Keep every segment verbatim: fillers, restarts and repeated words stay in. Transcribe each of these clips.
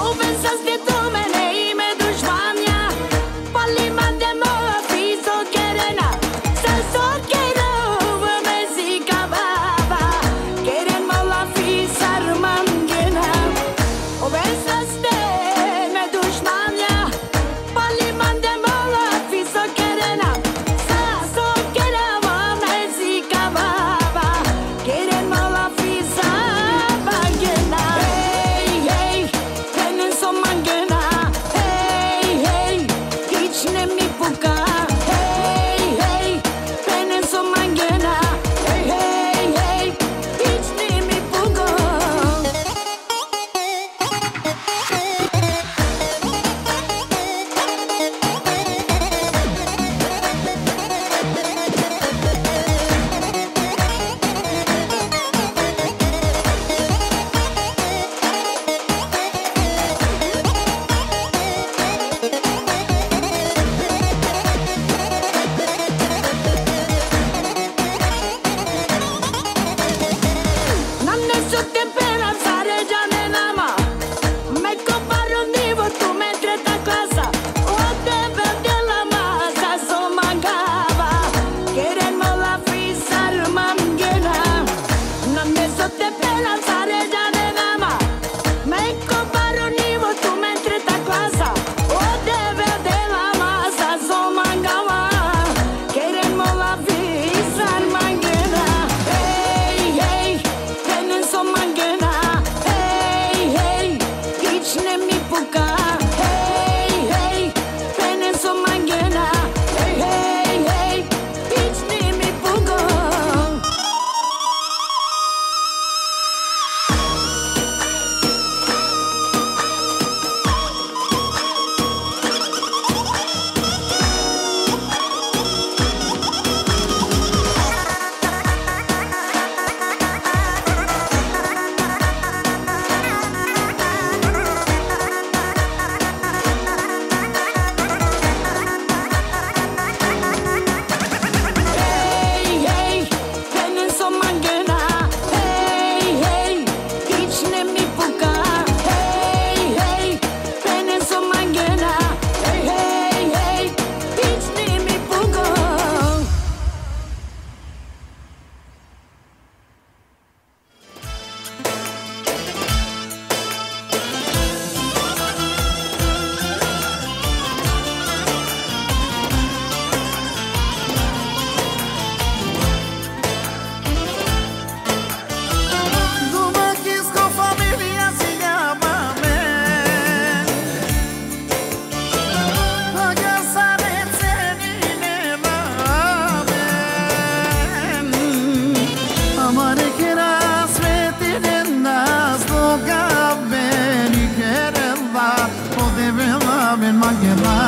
Ove sa ste tu mene i me dušmanja, pali mande mola fiso kerena, sa so kera uve me zikavava, keren mola fisar mangena. Ove sa ste me dušmanja, pali mande mola fiso kerena, sa so kera uve me zikavava, keren mola fisa bagena. Hej, hej, penen so mangena. Hej, hej, hič ne mi puka. Hej, hej, penen so mangena. Hej, hej, hej, hič ne mi puka. Nane so te pena sare džane nama. Me ko paro nivo tu me treta klasa. O te bel dela ma sa so mangava. Keren mola fisar mangena. Nane so te pena sare džane nama. Me ko paro nivo tu me treta klasa. O te bel dela ma sa so mangava. Keren mola fisar mangena. Hej, hej, penen so mangena. Hej, hej, hič ne mi puka. Hej, hej, penen so mangena. Hej, hej, hej, hič ne mi puka. Hej, hej, penen so mangena. Hej, hej, hič ne mi puka. Hej, hej, penen so mangena. Hej, hej, hej, hič ne mi puka. Dumakisko familija si jama me. Amare kera sveti dena, sloga beni kerela, o Devel amen mangela.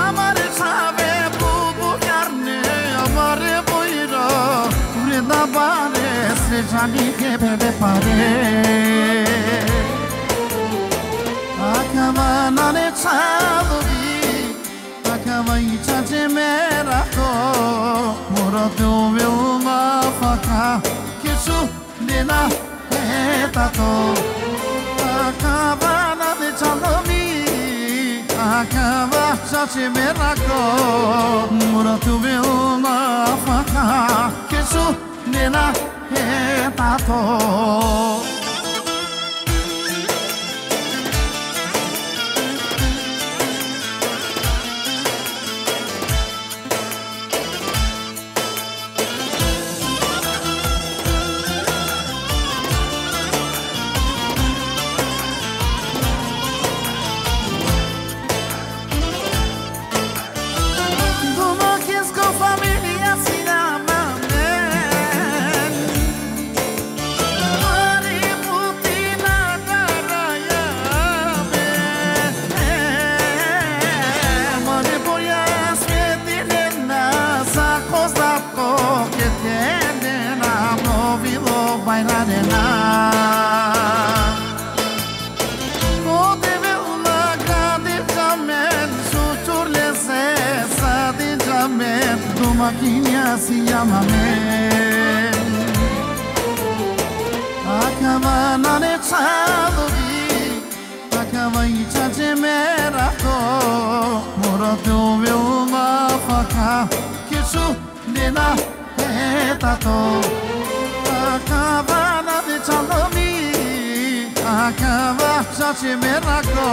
Amare čhave bubu jarne, amare bojro, vreda bare, srećanike pere pare. Akava nane čhalovi, akava i čače merako, mora te ovel nafaka, kešu dena e tato. Akava nane čhalovi, akava čače merako, mora te ovel nafaka, kešu dena e tato. Dumakisko familija si jama me. Mari putina karaja me. Mari boja svetinena, sa kozda ko ketene na, mlovilo bajranena. Ko te Siamame. Akava nane chalovi. Akava ichache merato. Mora tu ve uma faka. Kisu nena hetato. Akava nane chalovi. Akava ichache merato.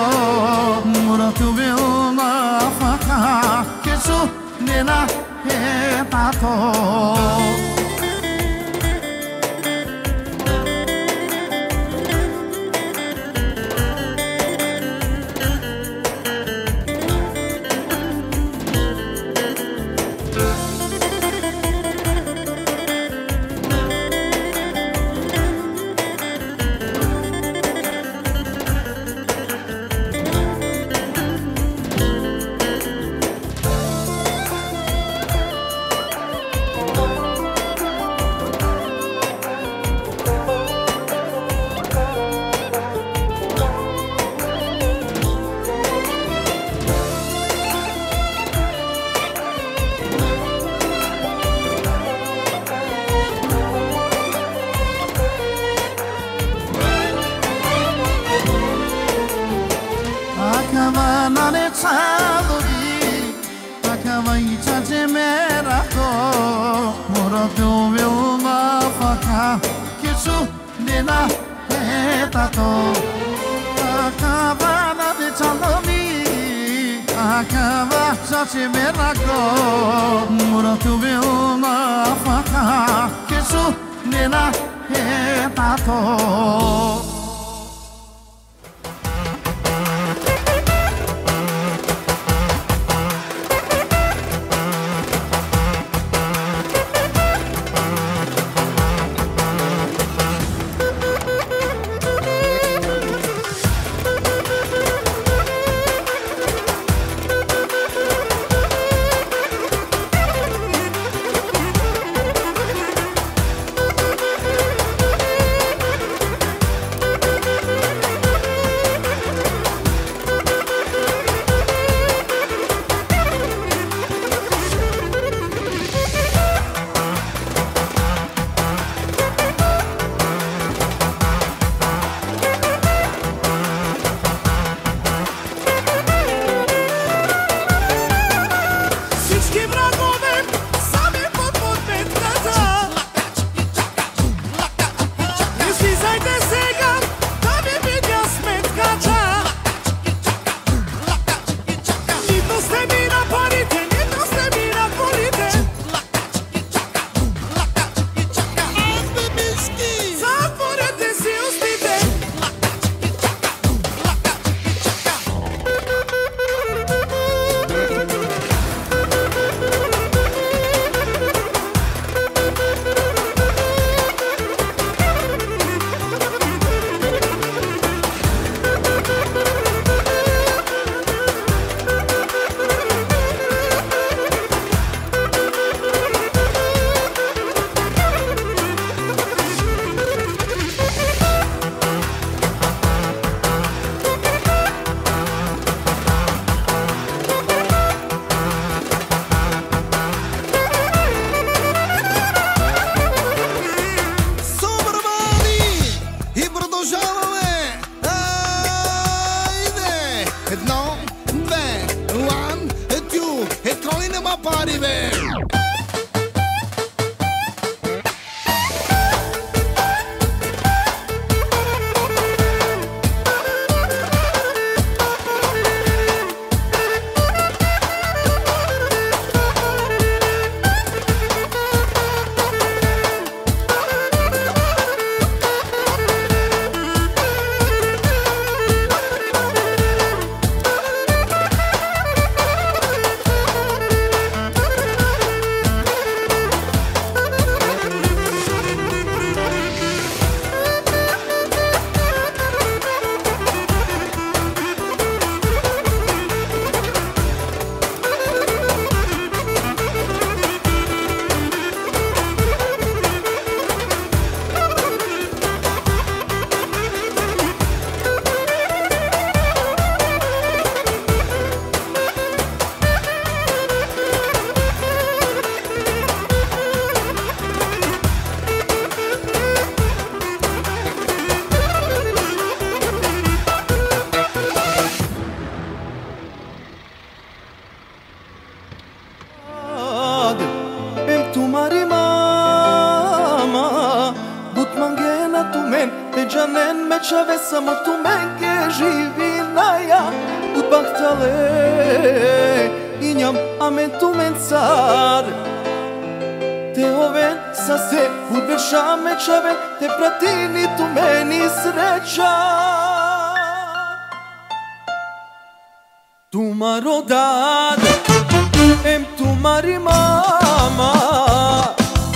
Mora tu ve uma faka. Kisu nena hetato. Akava nane chalovi. Akava ichache merato. Mora tu ve uma faka. Kisu nena hetato. Akava nane chalovi. Akava ichache merato. Mora tu ve uma faka. Kisu nena hetato. Te džanen me čhave samo tumenge živinaja, ut bahtale injam amen tumencar. Te oven saste, ut berša me čhave, te pratini tumeni sreća. Tumaro dad, em tumari mama,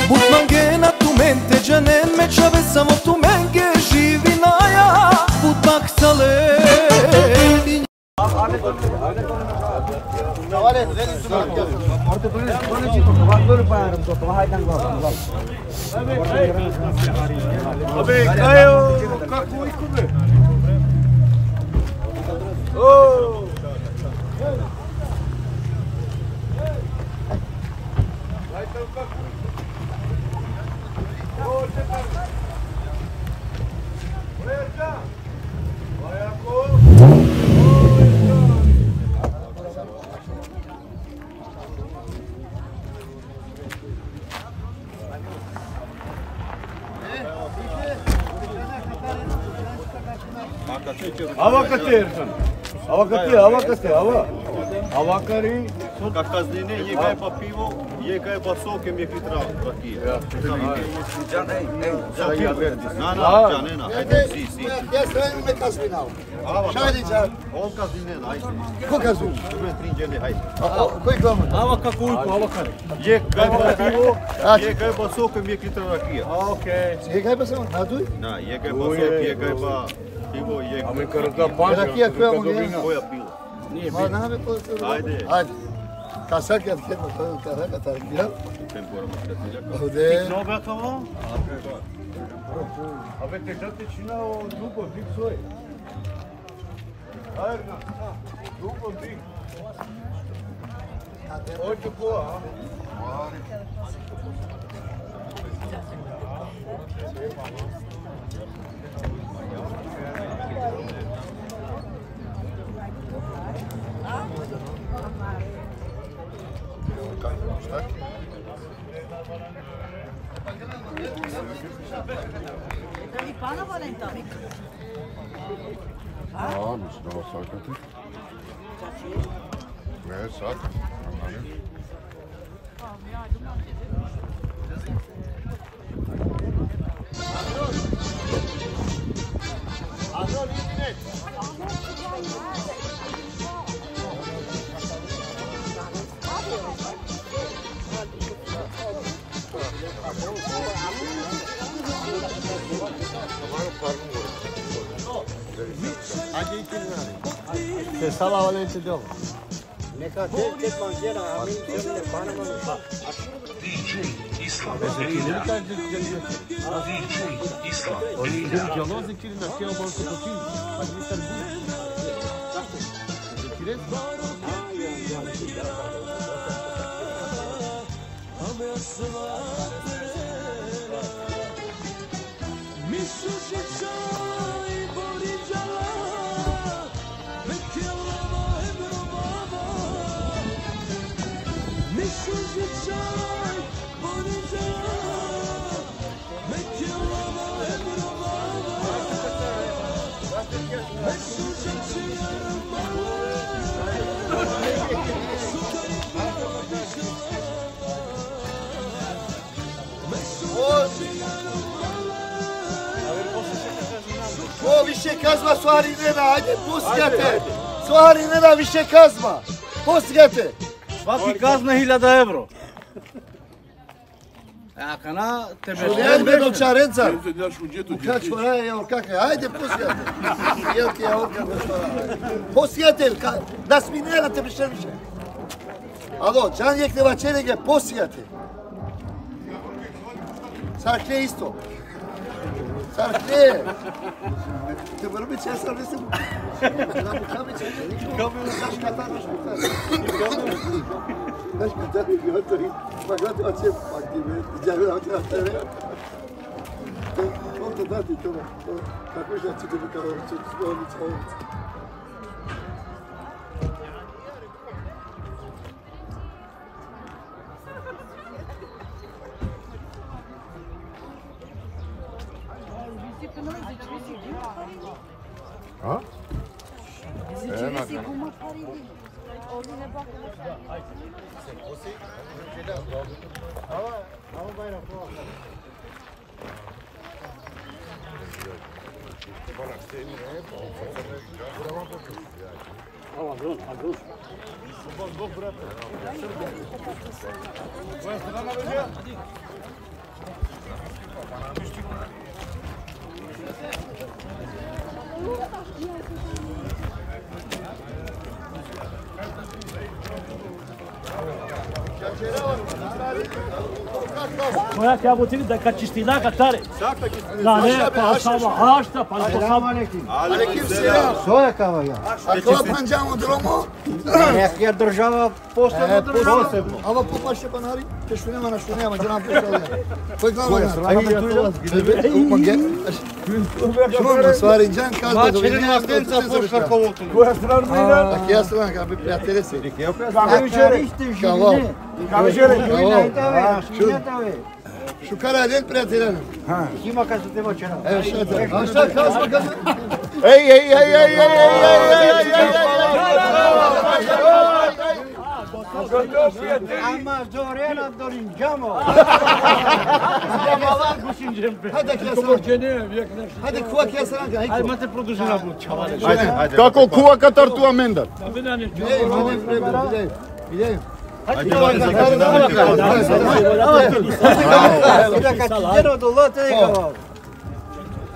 but mangena tumen, te džanen me čhave, samo tumenge živinaja, but bahtale. Abe, kajo, kako ikube? O! Ava kate, Ersan. Ava kate, ava kate, ava. Ava kari. Ka kaznine, jekh gajba pivo, jekh gajba sok, em jekh litra rakija. Ja. Džan, ej, ej, za pivo. Na, na, džanena. Ajde, si, si. Ja, ja, me kazninav. Ava, šajdi džan. On kaznine, ajde. Ko kaznine? Tumen trin džene, ajde. A, a, koj kaznine? Ava ka kujko, ava kari. Jekh gajba pivo, jekh gajba sok, em jekh litra rakija. A, okej. Jekh gajba sok, na duj? Na, jekh gajba sok, jekh gajba pivo, jekh. A me kar da panč. Rakija koja mu je? Koja pilo? Nije bitno. Ma, na me to. Ajde. Ajde. Kasar kjat kjat, kasar kjat kjat. Ovde. Tikno be kava? Abe, te džate čina o dugo, dik soj. Ajde, na. Dugo, dik. Ođe ko, a? I pana Valenta. A, mislim da ovo sad kad ti. Ne, sad. Normalno. Te sala vale te delo. Neka te, te mangena, amin, te pana mangena. D J Islam. Ese kiri ka D J Islam. Oni džalo se kiri na keo bol se to kiri. Pa nisam. Kire. O, više kazma, so harinena, ajde, pustite. Ajde, ajde. So harinena, više kazma. Pustite. Svaki kazna hiljada evro. A kana te bešen, šunen be bešen. Novčarenca. Šunen be, šunen be. Uka čora je, orkake, ajde, pustite. Jel ti je orka, čora. Pustite, ka-, da sminena te bešen više. Alo, džan jekh te vaćerenge, pustite. Sar khle isto. Sar khle. Te mrmi će sar mislim. Na mukami će. Daš katar, daš katar. Daš katar, ja to i. Pa gledaj, oće, pa ti me, džavira, oće, oće. To, to dati, to, to, kako je, će te mi kao, će te mi kao. Ha? Koja ka butini da ka čistila ka tare. Dane, pa sava hašta, pa sava. Alejkum selam. Soja kava ja. Akava pandžamo dromo. Neka država posebno država. Ava popaše panari, te šunema na šunema, džanam posebno. Ko je glavno? Ko je strana tu? Mange. Šuno, stvari, džan, kad da dobine, astenca poškar kovotu. Koja strana? A kija strana, ka bi prijatelje se. Kako više? Kako više? Šukar alen, prijateljana. Ha. Ima kad su te vaćera. Evo, šta te? A šta, kako, kako? Ej, ej, ej, ej, ej, ej, ej, ej, ej, ej, ej, ej. Ama zorena dorinđamo. Hajde, kija saranga. Hajde, kuva kija saranga, hajde. Ajde, ma te produžina but, čhavale. Ajde, ajde. Kako kuva katar tu amendar? Ej, ma ne, ne, ne, ne. Ej.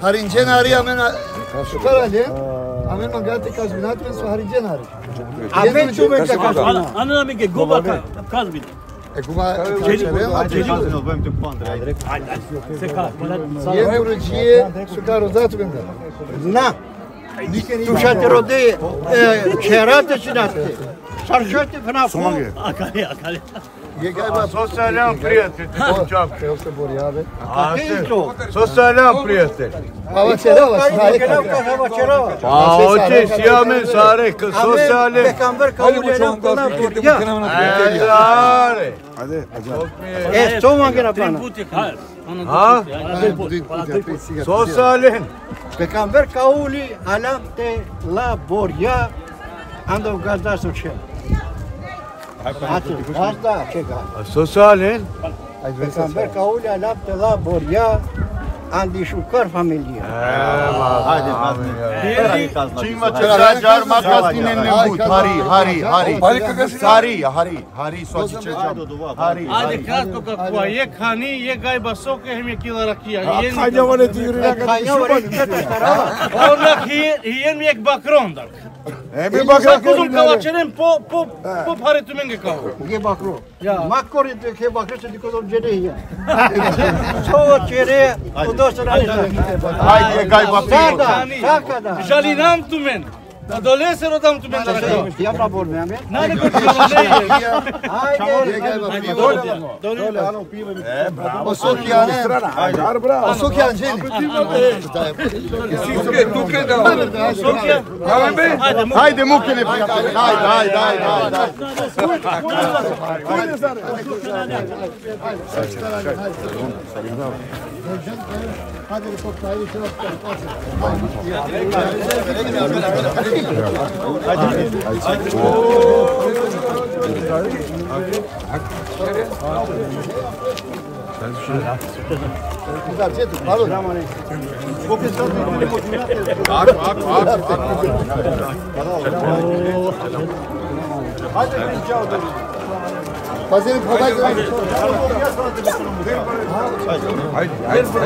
Harinđena ari amen, šukar ale, amen mangate kazminat men so harinđena ari. Amen tu men ka kazmina. Ana, ana me ke goba ka, kazmin. E goba ka kazmin. Ajde, ajde, se ka. Jen kuruđije, šukar, o zatu benda. Na. Tu šate rode, e, čerate činate. Sar šate fnafu. Akale, akale. Ye gajba. Sosyal prijatelj. Čap. Evo se borjave. A ti to. Sosyal prijatelj. Ava čerava, ajde. Pa oči, si amen sare, sosyal. Pejgamber ka uli alam te la borja. Ajde, ajde. E, so mangena pana. Ha? Sosyal. Pejgamber ka uli alam te la borja, ando gazda so čhe. Ati, gazda, čhe gazda. Sosyal. Pejgamber ka uli alam te la borja, andi šukar familija. Hajde, hajde. Čima čhe jar ma kastinen ne but, hari, hari, hari. Hari, hari. Hari, so ti će džam. Hari, ajde, hari. Kratko kako, jek hani, jek gajba soke, hem jek kila rakija. A, jen khanja vane tu juri rakija. Khanja vane tu juri rakija. Ona hi, jen jek bakron dak. E, mi bakron. Sa kuzum kava čeren po, po, po phare tumenge kao. Ye bakro. Ja. Ma kore tu ke bakro se diko dom jene ya. So čere, o dosto rani. Ajde, gajba. Saka, saka da. Žalinam tumen. Adolescent rodam tu menda. Ja na bol me, amen. Na, ne, ne. Ajde. Dole, dole. Dole. E, bravo. O Sokjan. Ajde, bravo. O Sokjan, ženi. Tuke, tuke da. Sokjan. Ajde, mukine, prijatelj. Ajde, ajde, ajde, ajde. Hajde, hajde. Hajde, hajde, hajde.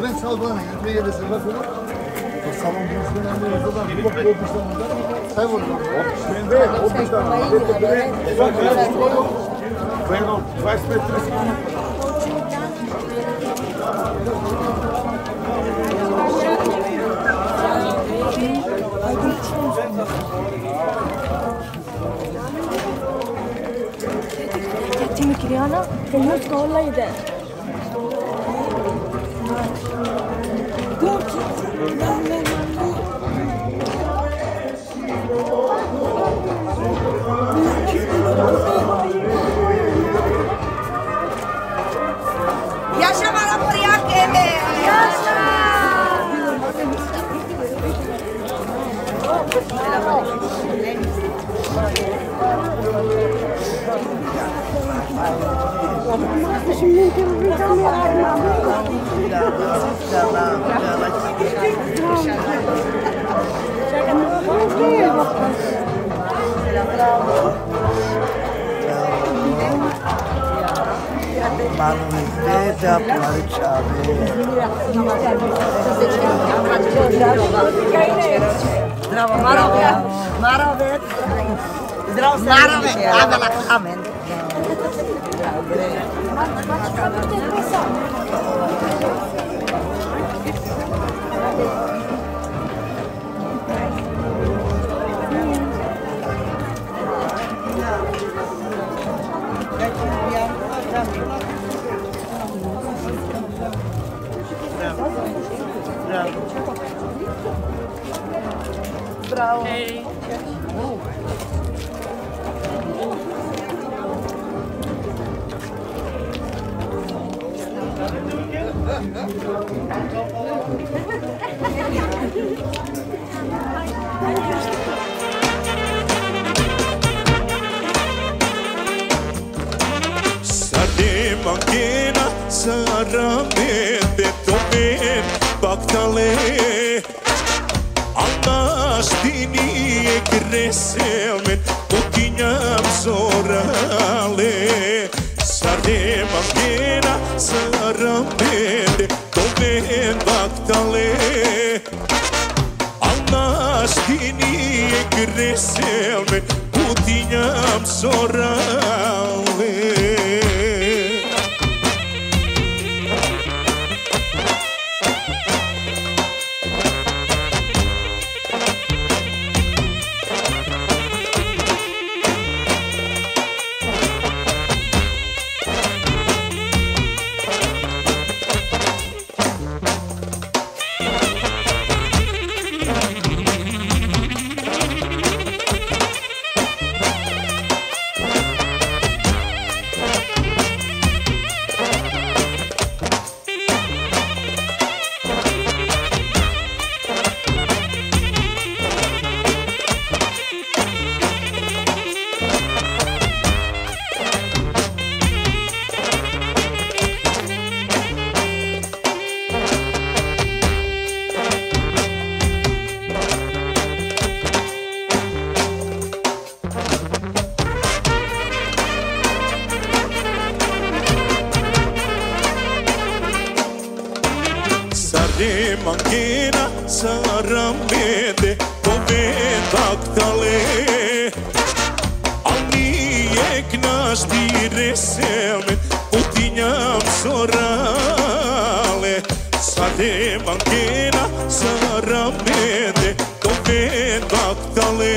Ben sağ ol bana, yani, bir yerde sebep yok. Salon, sen vur. Ben de, o bir tane. Ti mi krijana, te muska ola ide. Dur, dur. Malo mi vede, pare ciave. Zdravo, Marovet. Marovet. Zdravo, Marovet. Amen. Bravo. Sare mangena, sara mende, tomen baktale. Anashtini e kreselmen, putinjam sorale. Sare mangena, sara mende, tomen baktale. Anashtini e kreselmen, putinjam sorale. Sare mangena, sara mende, tomen baktale. Ani ek našti reselmen, putinjam sorale. Sare mangena, sara mende, tomen baktale.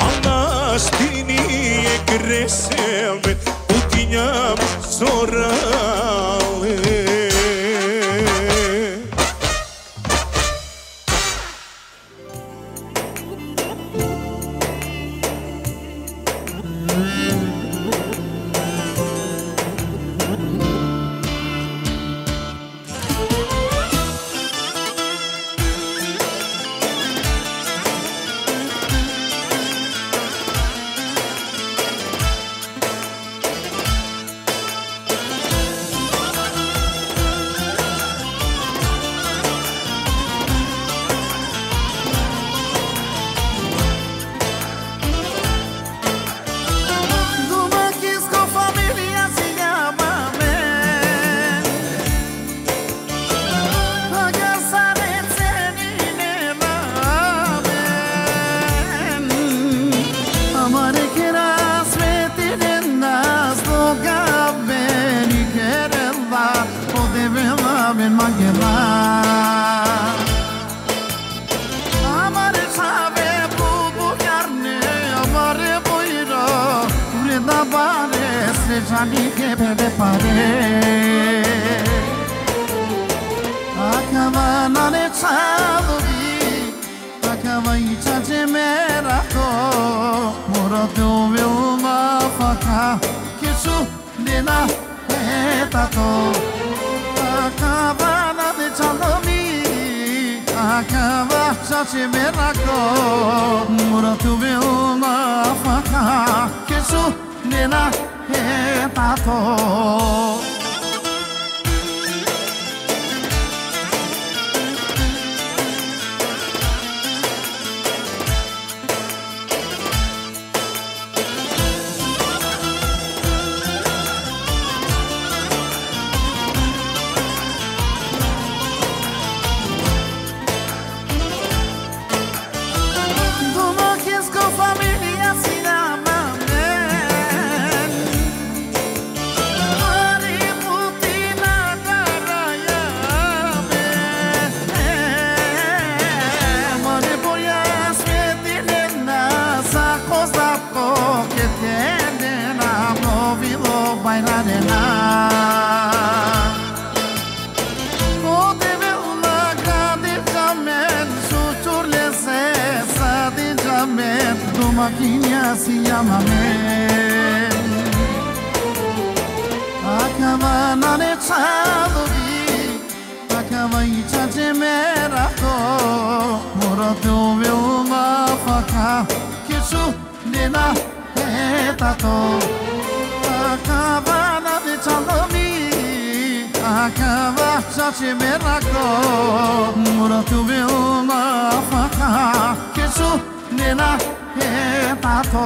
Anashtini e kreselmen, putinjam sorale. Dumakisko familija si jama me. Aga sare cenine namen. Amare kera svetinen nas doga beni kerela. O devela ben magela. Amare sabe bubu karne, amare boiro, ure da bare, se jani ke bebe pare. Akava nane chalubi, akava icha je merako, moro tu ve uma faka, kisu Dena eta to. Akava na de chalomi. Akava chache merako. Mura tu ve uma faka. Kesu Nena e tato. Dumakinsko familija si nama men. Mari putina daraja men. Mari boja svetinena sa kozda ko ketene na movilo bajranena. O Devel nagradi džamen, šučurle se sadi džamen, domakinja si amamen. Akava nane čalovi, akava i čače merako, mora te ovel nafaka, kešu Nena e tato. Akava na de čalovi, akava čače merako, mora te ovel nafaka, kešu nena e tato.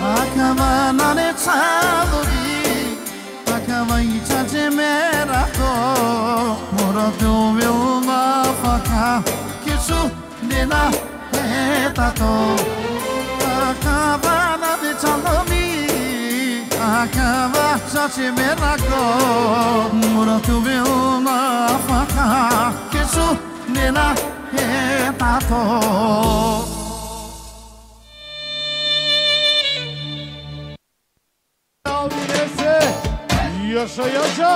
Akava nane čalovi, akava i čače merako, mora te ovel nafaka, kešu nena e tato. Akava na de čalovi, akava čače merako, mora te ovel nafaka, kešu nena e tato. Jaša, jaša!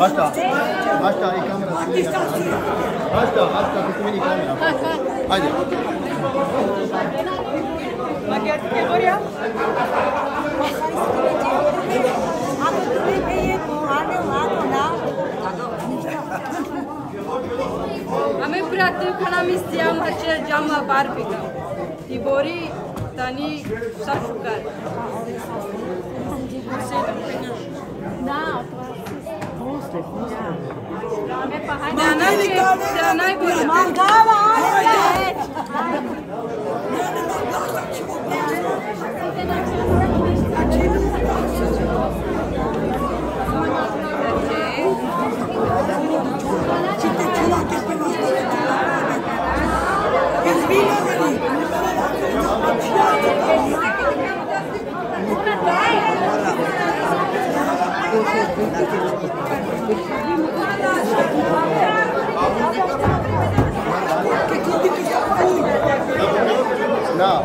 Hasta, hasta i kamera. Hasta, hasta, tu meni kamera. Ajde. Ame brate, kana mislija, mače džama bar bika. Ti bori tani sa šukar. Posle, posle. Ame pa hajde, da najbolje. Mangava, ajde. No.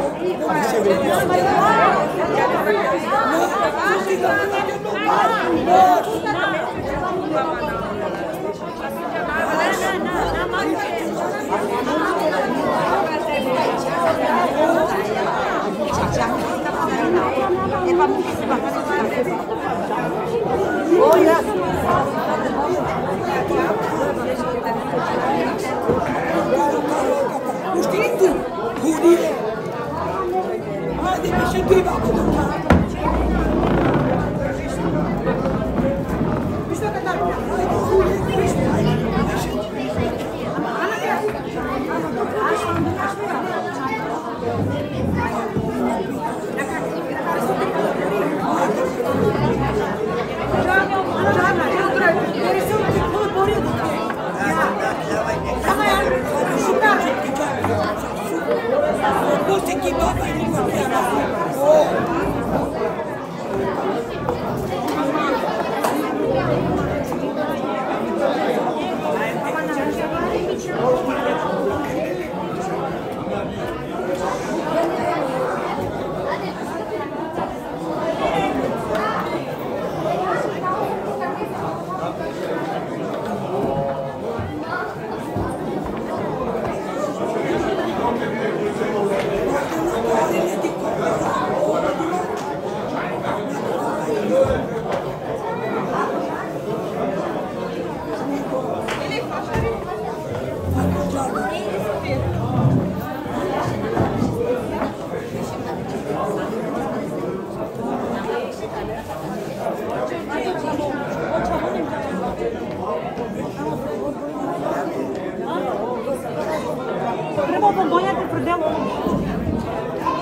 Prvo bombonja te prdel.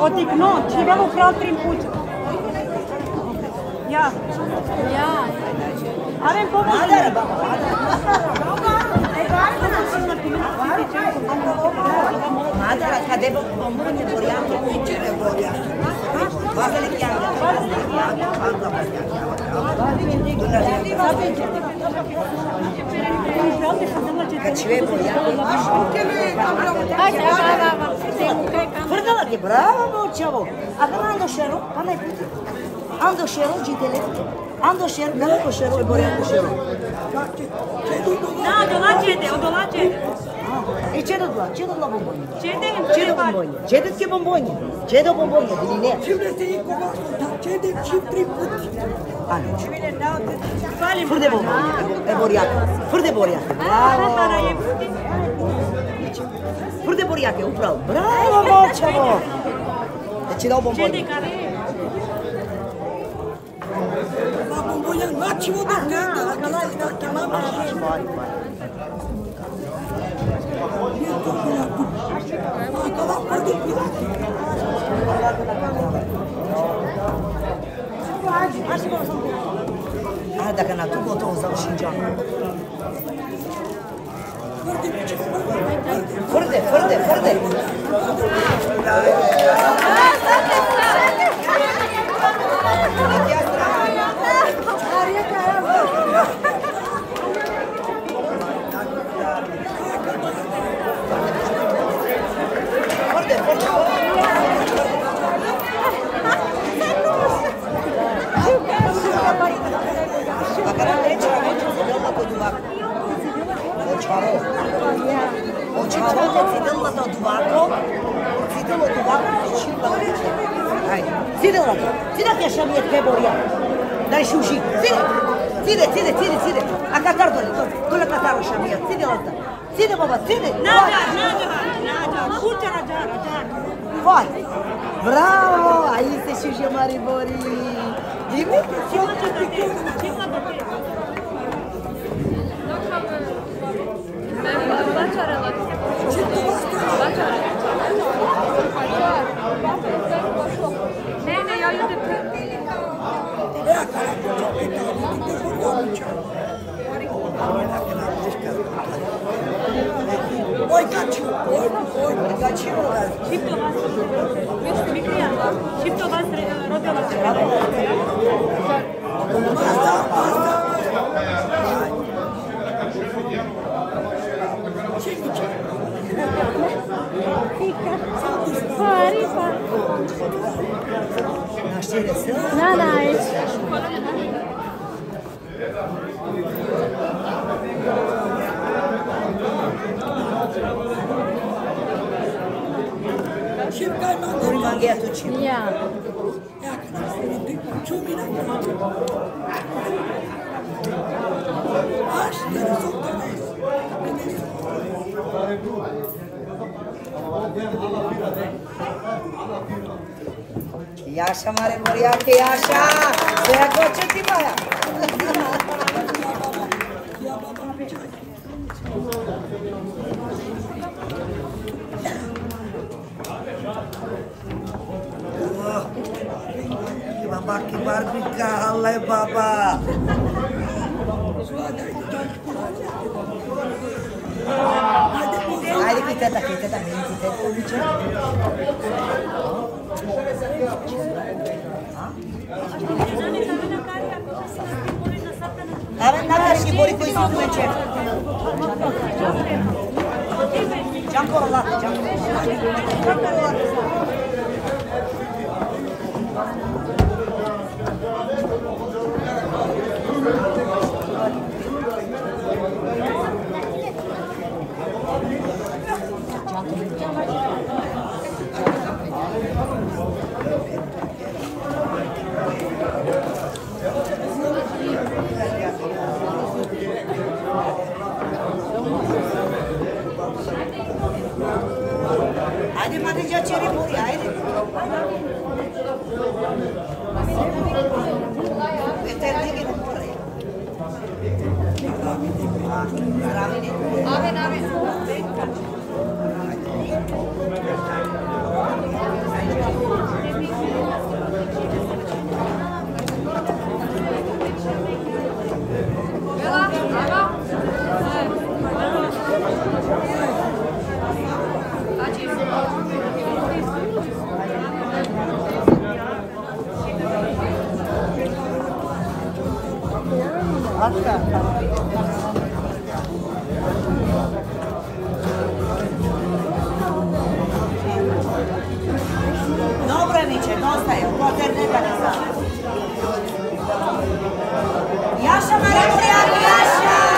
Otikno, čhivelo pral trin puća. Ja. Ja. Aven pomoć. Madara, kade bo-, bombonje borjake, kuće ne borjake. Vazali ki anda. Kaçve borjake. Frdela ke, bravo, mo čhavo. Akala ando šero, pa naj puti. Ando šero, džitele. Ando šero, daleko šero, e borjako šero. Na, odola čede, odola čede. E čedo dla, čedo dla bombonje. Čede, čede bombonje. Čede ke bombonje. Čedo bombonje, diline. Čim ne se iko vas, da čede čim tri puti. Ani. Fali. Frdel bombonje, e bo-, e borjake. Frdel borjake. Bravo. Frdel borjake, upravo. Bravo, mo čhavo. Da čedo bombonje. Čede kare. A, dakle, na tu gotovo završinđa. Frde, frde, frde. O čhavo. O čhavo, te cidel la to duvako, cidel la duvako, te čim la. Ajde. Cidel la to. Cide ke Šamija te borja. Daj šuži. Cide. Cide, cide, cide, cide. A katar dole, dole. Dole katar o Šamija. Cide la to. Cide baba, cide. Nađa, nađa, nađa. Kurčara, džara, džara. Faj. Bravo, a isi šuži mari bori. Dimi, Ne, ne, ja idem. Oj, kačio, oj, oj, kačio. Šipto vas, šipto vas, rodila se. Na, na, Kuri mangea tu čim? Ja. Jaša mare borjake, jaša. Sve ako ću ti maja. Baba ki barbika, Allah baba. Ajde, ki teta, ki teta, ki teta. Aven na kari ki bori koj su tuenče. Džan koro late, džan koro late. Ajde, ma, da ćeri bori, ajde. Beter ne gidin oraya. Amin, amin. Dobro, Miće, dosta je, poter neka ne zna. Jaša, Marija, Jaša!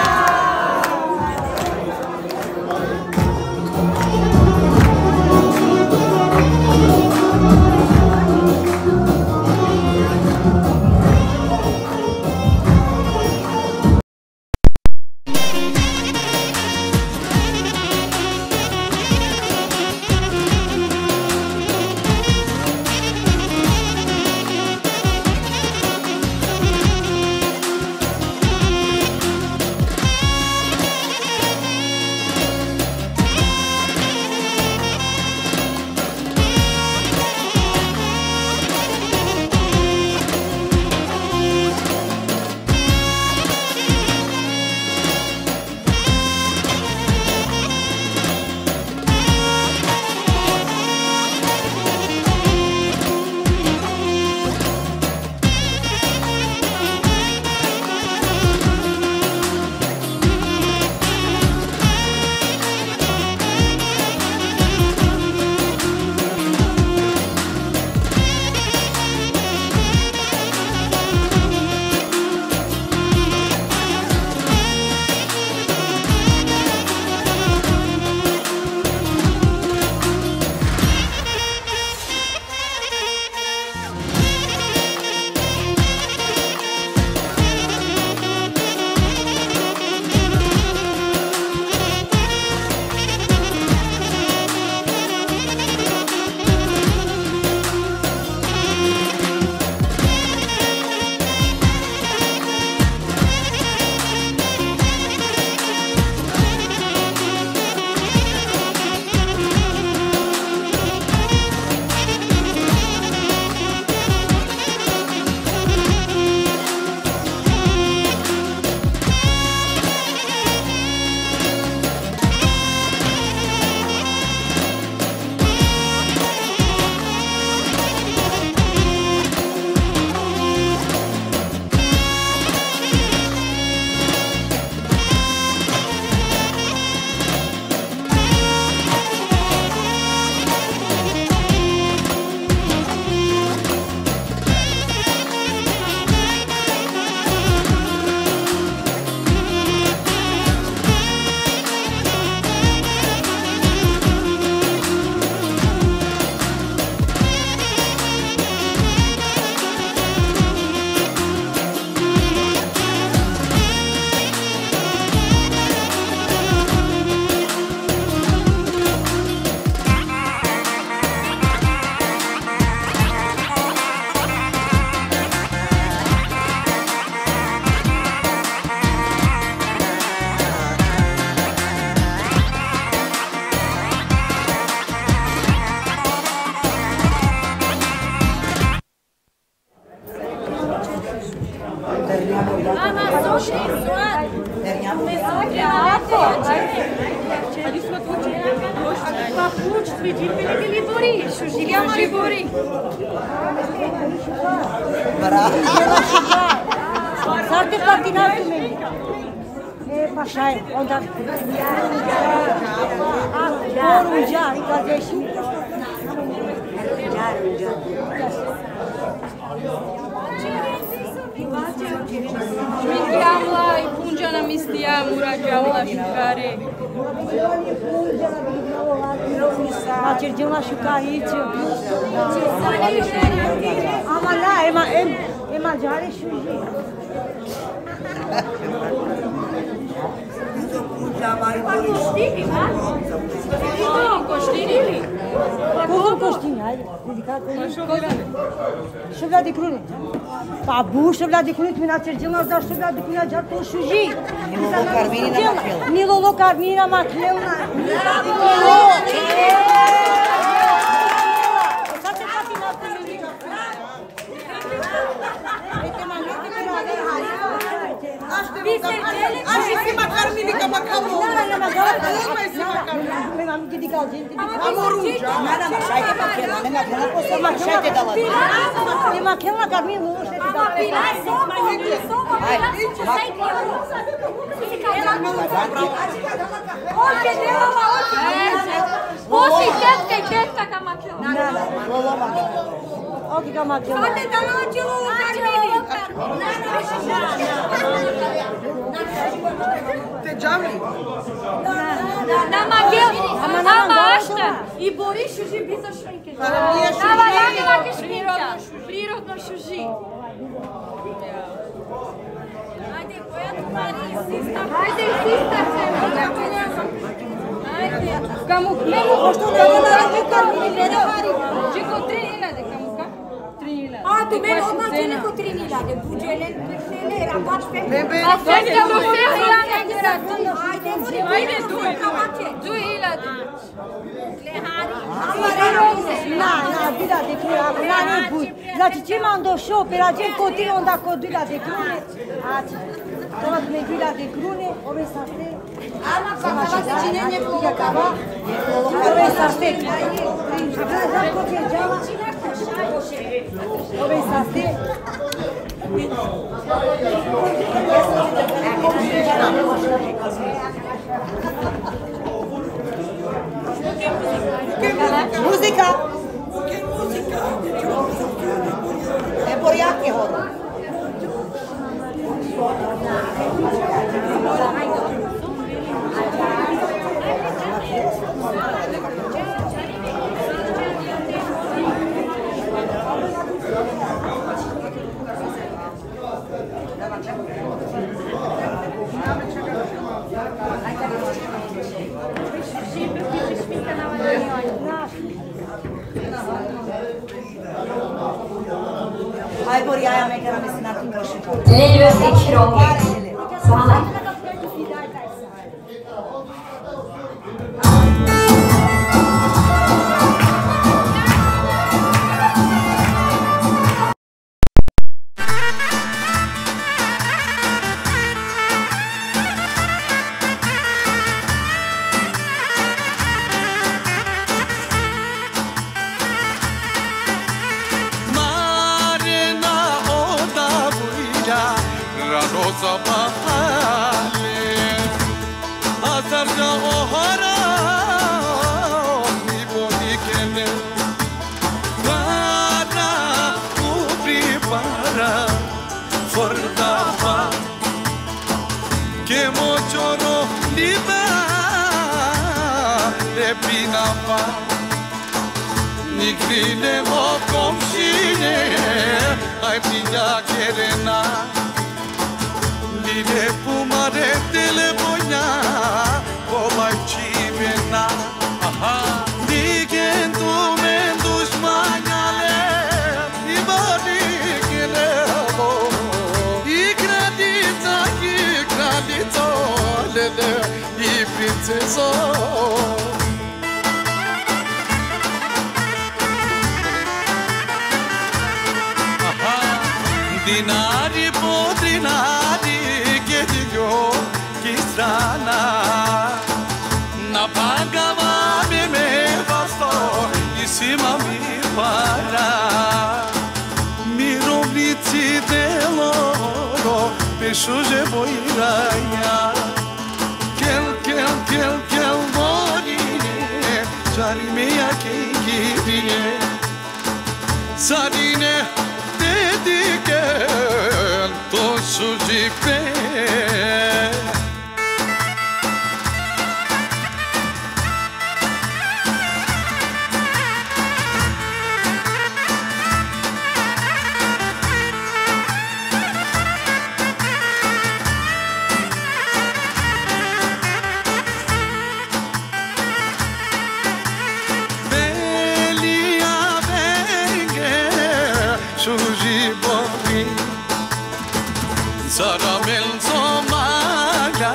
Papuç, svi džipili bili bori, šuži bili bori. Bravo. Sar te platinav tumen? E, pa šaj, onda. A, korunđa, i kad ješ mi. Šminki amla i punđa na mistija, mura džamla šukare. Ma čerđela šukariću. Ama na, ema, em, ema džare šuži. Koštini li? Koštini, ajde. Šovla dikruni. Pa bu šovla dikruni, mi na čerđela da šovla dikruni, džar to šuži. Ni lolo Karmini na makhlela. Ni lolo Karmini na makhlela. Ni lolo. Sad se pati na Ašti si ma Karmini ka makhelo. Amo runđa. Na, na, ma šaj te makhela, ne makhela ko sa ma šaj te dala. Ne makhela Karmini, šaj te dala. Aj, ma- Oke, tetka, tetka ka makhela. Na, na, na. Oke, ka makhela. Sate tano čilo Karmini. Te džami. Na, na, na, makhela. Ama na, na, ašta. I bori šuži bizo šminke. Na, na, na, na, šminka. Prirodno šuži. Prirodno šuži. Ajde, koja tu mari, sista? Ajde, sista, ajde. Kamu, kamu, pošto ne, ne, ne, kamu, ne, ne, hari. Dži ko tri hiljade, kamu ka? Tri hiljade. A, tu me odmah čini ko tri hiljade. Buđele, buđele, rabač pe. Be, be. A sve se do sve hiljade. Ajde, ajde, tu. Tu hiljade. Na, na, dila de krune, ako na, ne buj. Znači, čim ando šo, perađen ko tri, onda ko dila de krune. Znači, to me dila de krune, ove saste. Ama kava se činenje ko kava. Ove saste. Za, za ko će džava? Ove saste. Muzika. E, Borjake horo. Aj, Bori, aj, me kera me sinatin košuka. Lelio se kirome. Sala. Marena oda buja, rano sabahale. Azar ja ohara, ni boni kene. Para upri para, fordava. Ke mo choro liba, e pinapa. Nikrine o komšine, aj pinja kerena. Lile pumare tele boja, ko bajči bena. Aha. Nigen tu men dušmanjale, i bari kele bo. I kraljica, i kraljica, lele, i princeso. Aha. Dinari po dinari, ke dinjo Na pagava me me vasto, i sima mi para. Mi rovnici de loro, pe šuže bojraja. Kel, kel, kel, kel, morine, čari me ja ke girine. Sarine te diken to šužipe. Beli avenge šuži bori. Sara men somala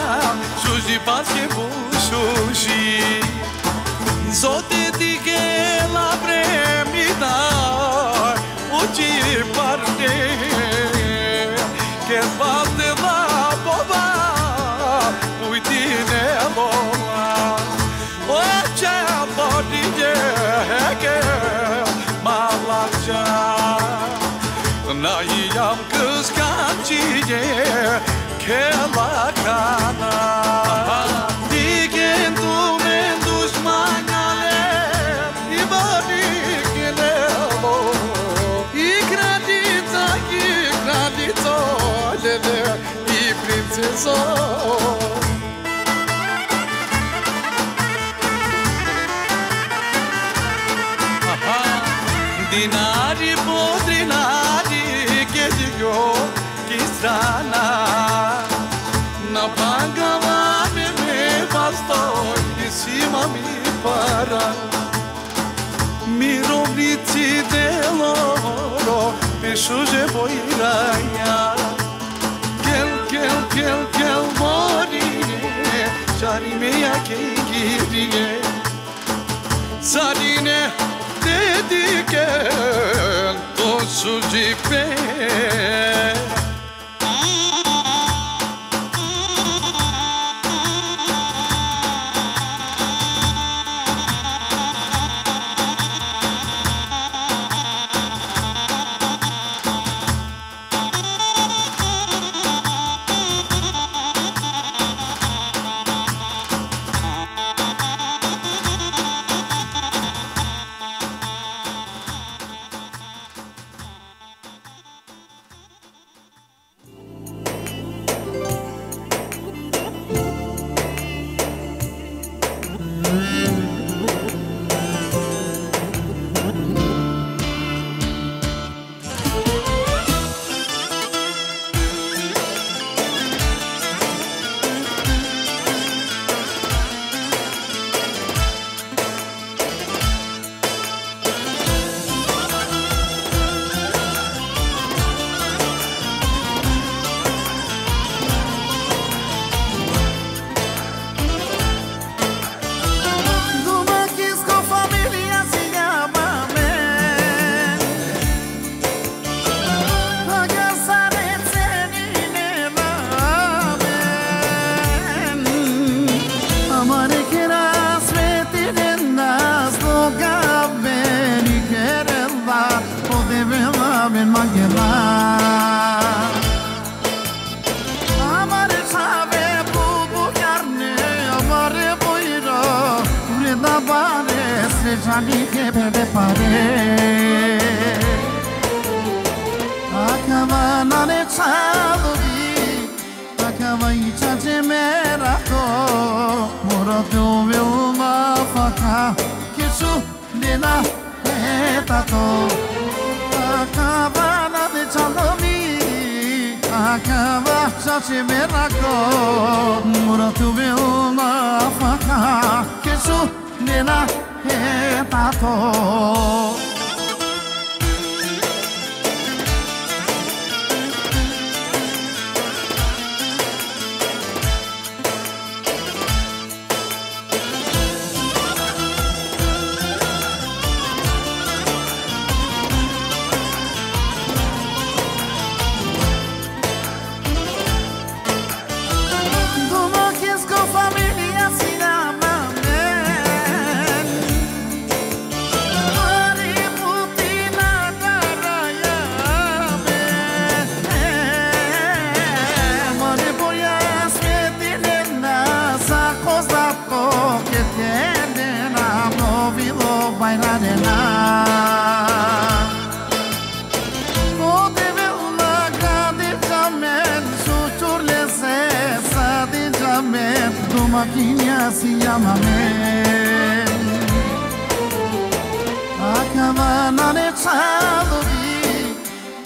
šuži paske bu šuži. Zote dige la vremida uči parte. Ke bate la boba ujdine lola. Oče bodije ke malača. Na jam kıskançije ke lakana. Digen tu men dušmanja le i bari ke nelo. I kraljica, i kraljica, le, le, i princeso. Dinari po dinari ke digo ki strana. Na pagava me me vasto, i sima mi para. Mi rovnici de loro, pe šuže bojraja. Kel, kel, kel, kel, morine, čari me ja ke girine. Sarine te diken to šužipe. Duma kisko familija si jama me. Aga sare cenine amen. Amare kera svetinen nas doga beni kerela, o devela ben magela. Amare čhave bubu kjarne, amare bojro, ure da bare, srećani ke bebe pare. Akava nane čhalovi, akava i čače merako, mora te ovel na faka, kešu Nena e tato. Akava nane čhalovi, akava čače merako, mora te ovel na faka, kešu nena e tato. Makinya si yamame. Akava nane chalovi.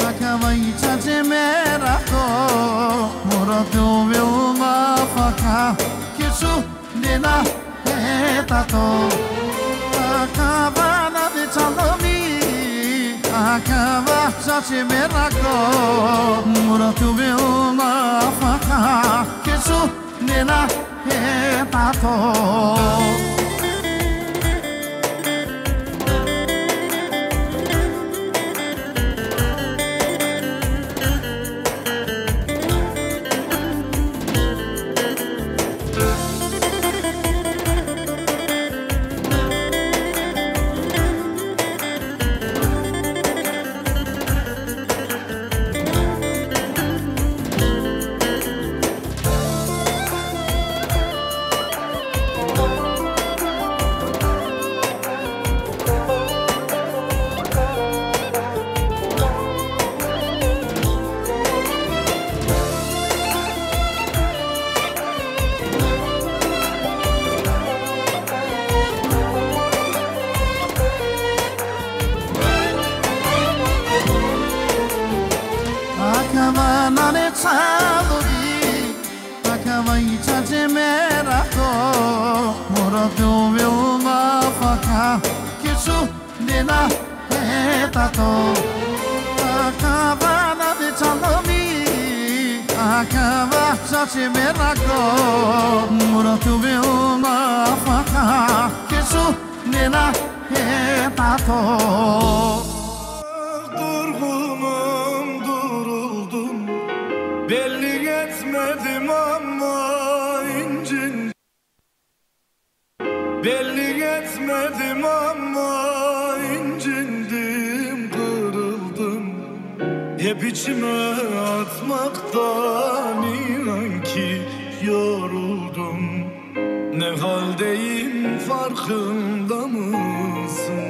Akava icha je merako. Mura tu ve uma faka. Kisu nena hetato. Akava nane chalovi. Akava icha je merako. Mura tu ve uma faka. Kisu nena hetato. Akava nane chalovi. Akava icha je merako. Mura tu ve uma faka. Kisu nena hetato. Akava nane chalovi. Akava icha je merako. Mura tu ve uma faka. Kisu nena hetato. Durgunum, duruldum. Belli etmedim ama incin. Belli etmedim ama incindim, kırıldım. Hep içime atmaktan inan ki yoruldum. Ne haldeyim, farkında mısın?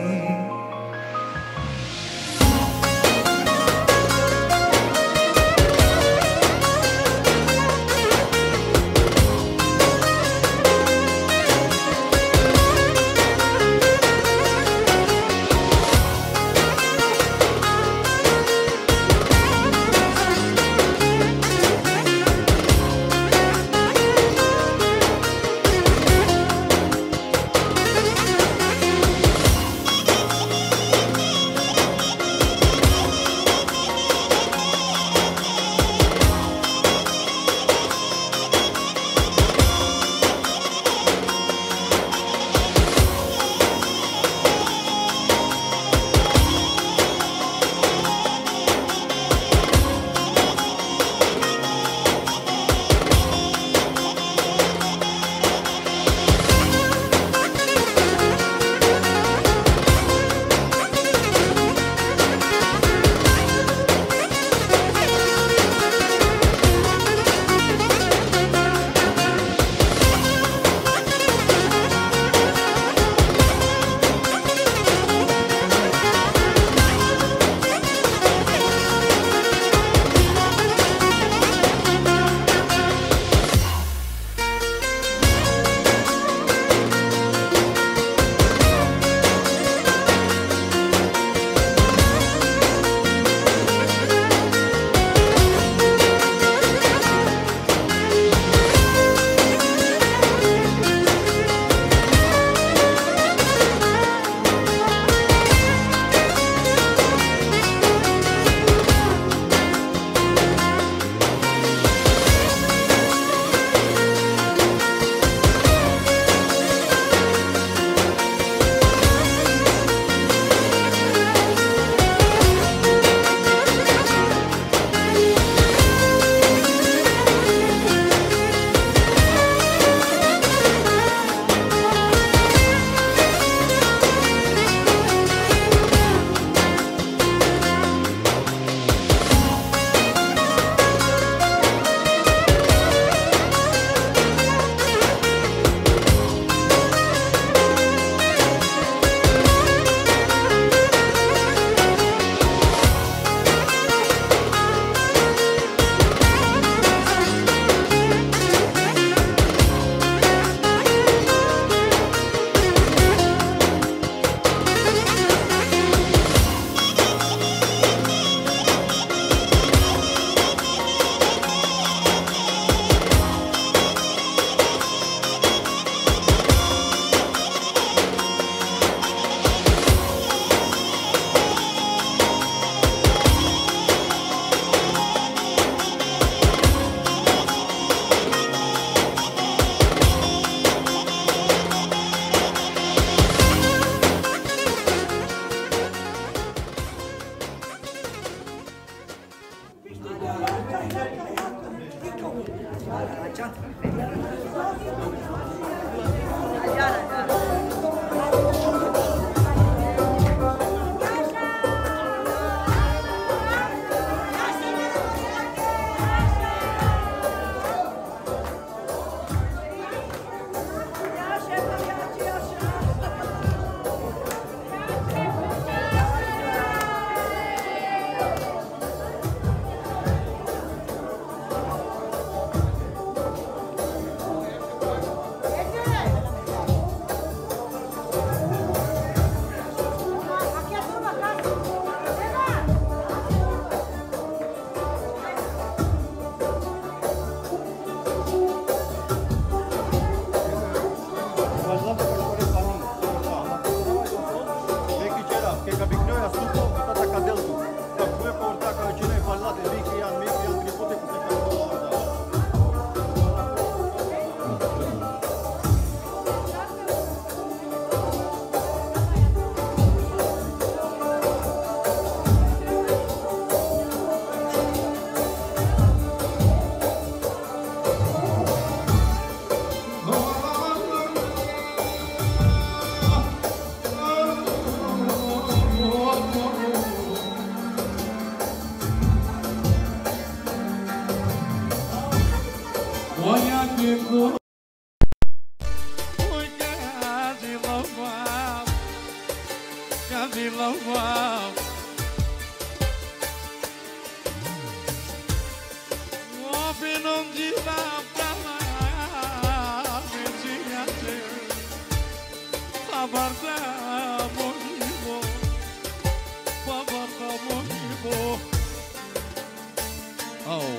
Oh,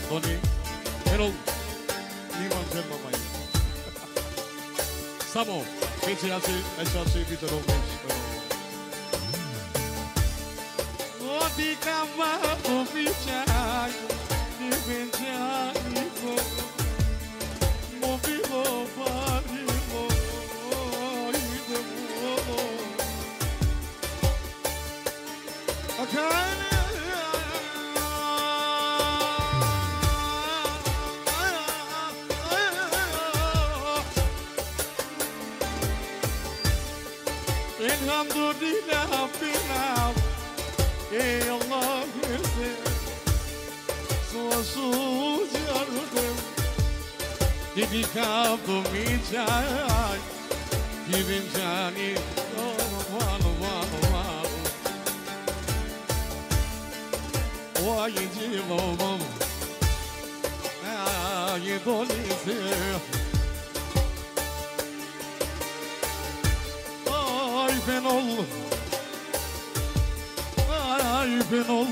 Tony, Erol, niman sen mamai. Samo, P C A C, S A C, Peter Robles. Odi kama ofichai, ni benchani ko, mo bilo pari mo, ide mo. Elhamdülillah, billah, ey Allah, bize sonsuz yardım. Dedicado mi jai, giving Johnny, oh, mano, mano, mano. Why you do love him? Ah, you don't need to. Ay, Fenol. Ay, Fenol.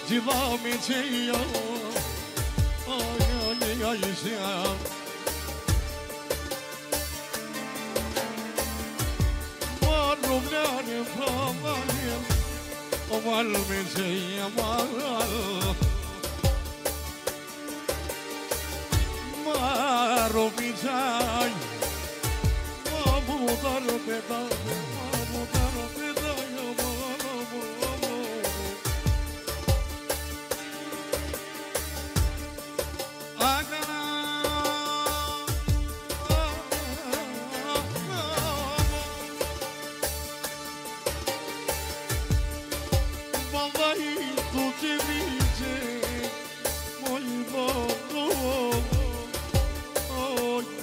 Cilami çeyiyor. Ay, ay, ay, ay, ay. Marum lani pamalim. Omal mi çeyiyor. Maro mi jai, mamu dar pedai, mamu dar pedai, mamu. Agana. Vallahi tu demeyecek. Oy, oy, oy, oy, oy, oy.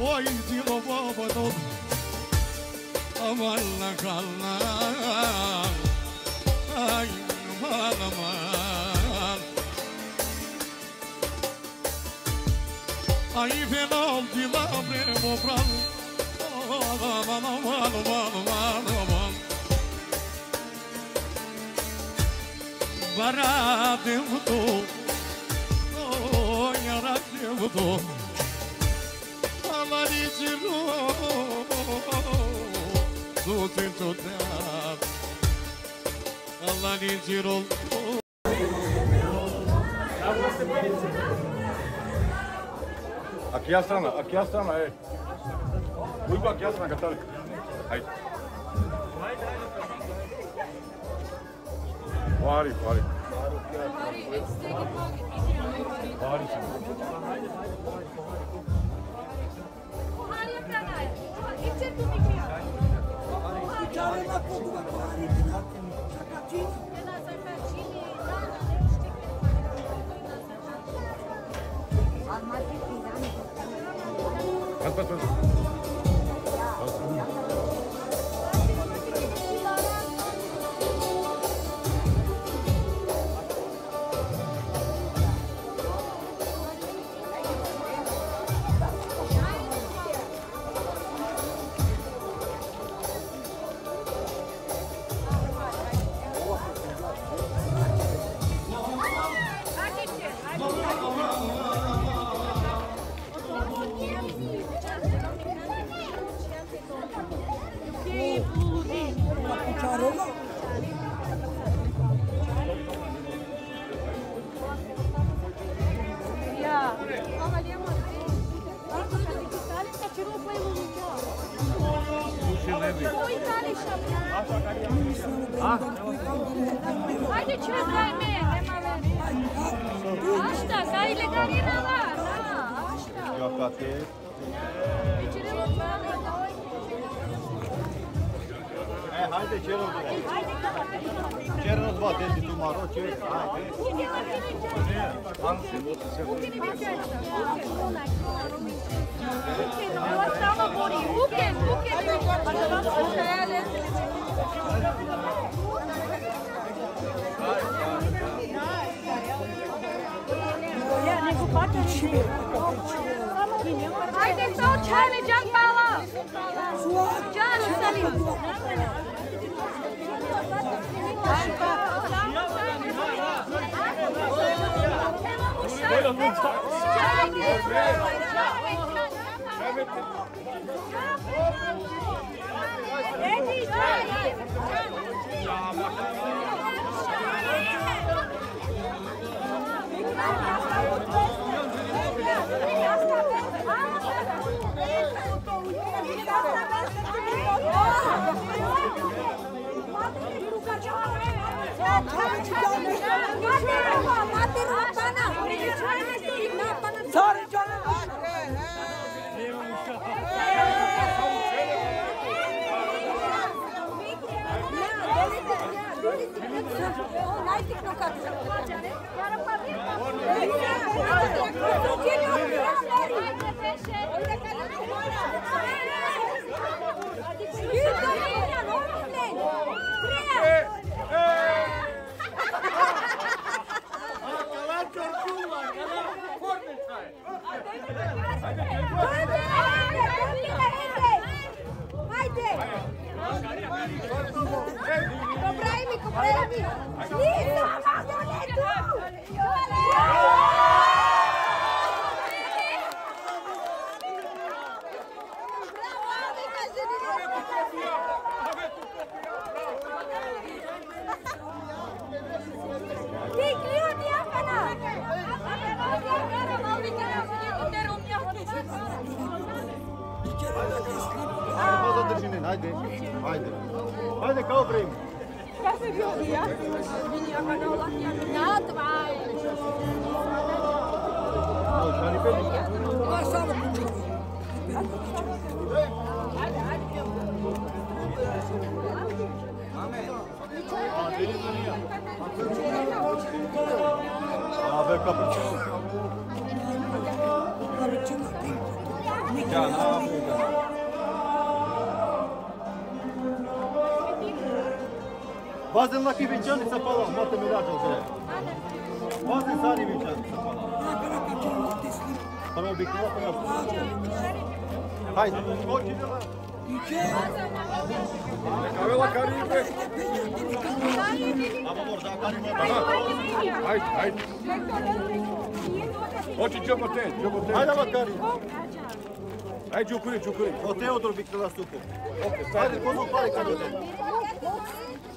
Oy, Dilo Baba, no. Aman, aman, aman. Ay, Fenol, Dilo, Bremo, Bravo. Aman, aman, aman, aman, aman. Bara devuto, oh, yara devuto. Alani jiro, do tinto da. Alani jiro. Aki ja strana, aki ja strana, e. Ujba, aki ja strana, Katar. Hajde. Pari, pari. Pari. Ajde, čuj, daj me, nema veze. Ašta, kaj le garina la? Ašta. E, hajde, černo dva. Černo dva, te si tu maro, čer, hajde. Ajde, to čhajme džan pala. Džan, Salim. Sorry, John. Ajde! Ko Brahimi, ko Brahimi! Nisam, Adole, tu! Ti ključ, Dijana! Ajde, zadržinen, ajde. Ajde. Ajde, kao Brahim. Ja se bio, ja se bio. Na dva. Ajde, ajde. Vazen laki vinčanica pala, mate mi rađal bre. Vazen sari vinčanica pala. Prvo bikova, prvo. Hajde, skoči, dela. Kavela Karibe. Ajde, ajde. Oči, džobote, džobote. Ajde, Karibe. Ajde, džukuri, džukuri. O Teodor bi te nastupo. Ajde, kozom pare ka dodel?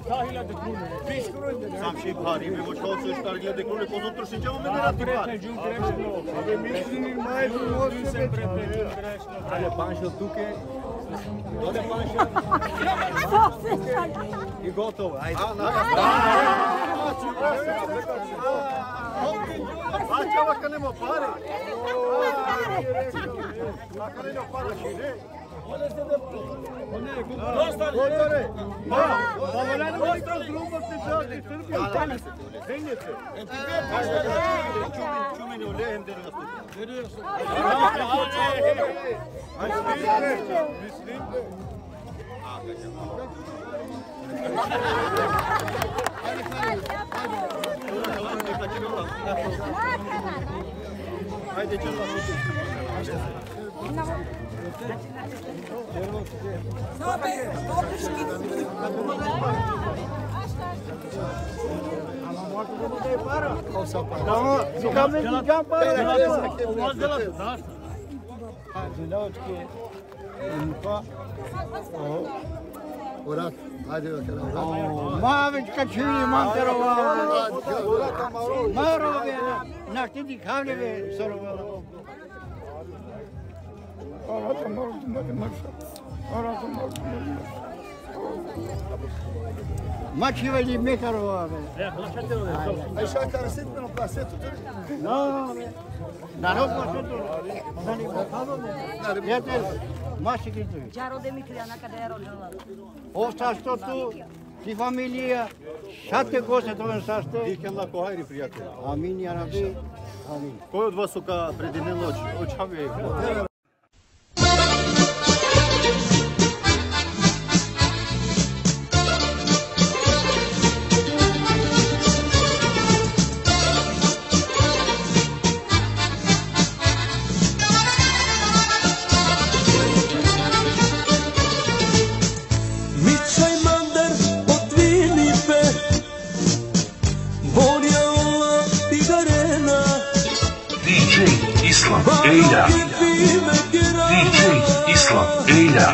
Sa hiljade krune. Biš krune. Sam šib hari, me mošao so štar hiljade krune, kozom trošinđa, me ne rati pare. Džum grešno. Ave, mislim, maj, tu se prete, džum grešno. Ajde, panšel tuke. Dole panšel. I gotovo, ajde. A, na, na. A, čava, ka nema pare. A, ka nema pare, ne. Ajde, čelo. Tamam, çıkamıyor, çıkan para. Olmaz da laf. Orak, ajde da kera orak. Ma već ka čini man tero. Maro be, našti dikhane be, soro. Ma čivali me karo be. Aj, šakar, sitno plasetu. No, be. Narod plasetu. Nani, be. Jete, maši kitu. Džaro de mi klijana kada je rodila. Osta sto tu, ti familija, šate goste to saste. Dikhen la ko hajri, prijatelj. Amin, ja Rabbi. Amin. Koj od vas so ka predinel o č-, o čhave? Mičaj mandar potvini pe, bolja ola tigarena. D J Islam Eja. D J Islam Eja.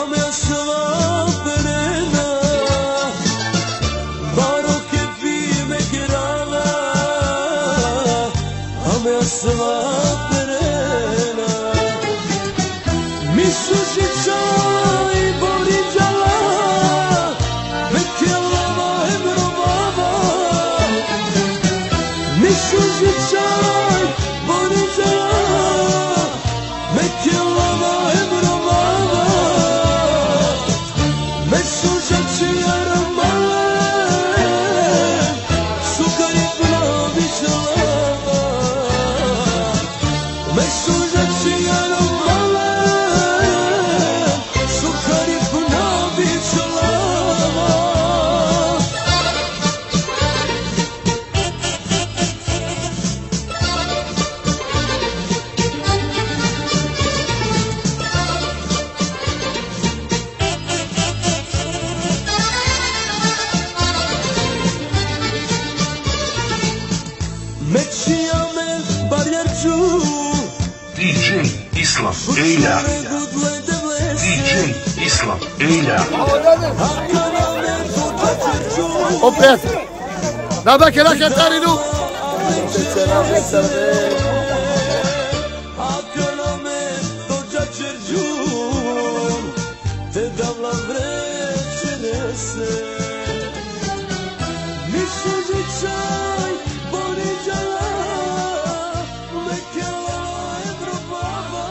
Ame sva perena, baro kefi me kerana, ame sva perena. Mi sužičaj bori džala, me kela vahem robava. Mi sužičaj bori džala, me kela vahem robava. Me sužičaj romale, sukaripna bičala. Me sužičaj romale, sukaripna bičala. Mekšija me barjarču. D J Islam Eja. D J Islam Eja. Opet. Nada ke na ke tarinu. Akana me to čačerđu. Te davla vrećerese. Mi sužičaj bori džala, me kela vahem robava.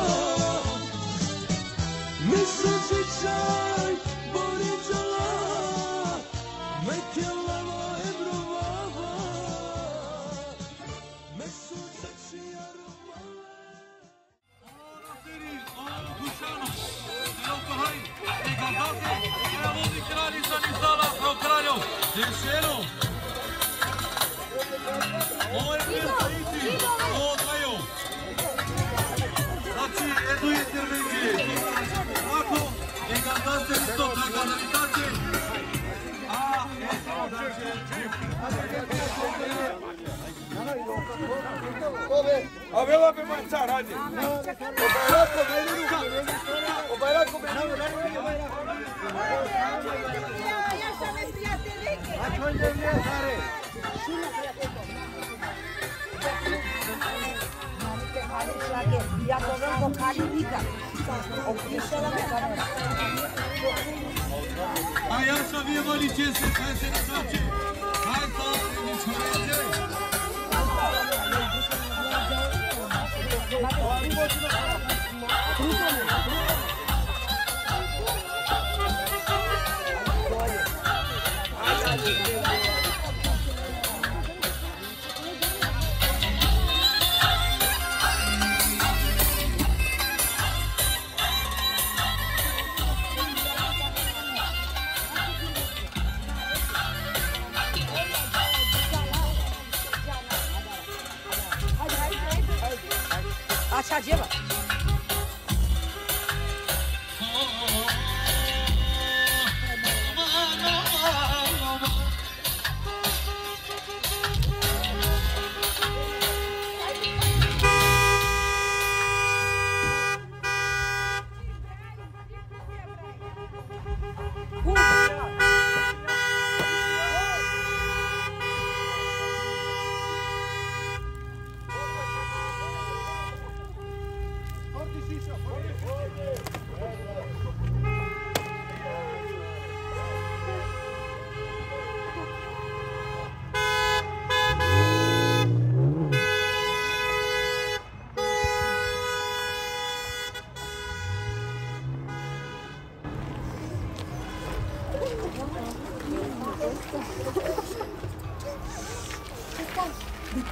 Mi sužičaj bori džala, me kela vahem robava. Me sužičaj romale. Znači, jedno intervencije. Ako e gazdaste isto, da ga navitate. A, e, znači, Avela pe mancar, hajde. O Bajrako, Bajrako, Bajrako. Ja to vrlo kadi nikad. A ja sam je voli čese, kaj se na doče. Kaj to, ni čovječe. Acha, lleva.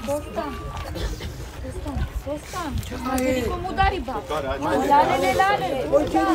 Dosta. Dosta. Dosta. Ajde, kom udari, bab. Udari, le, udari.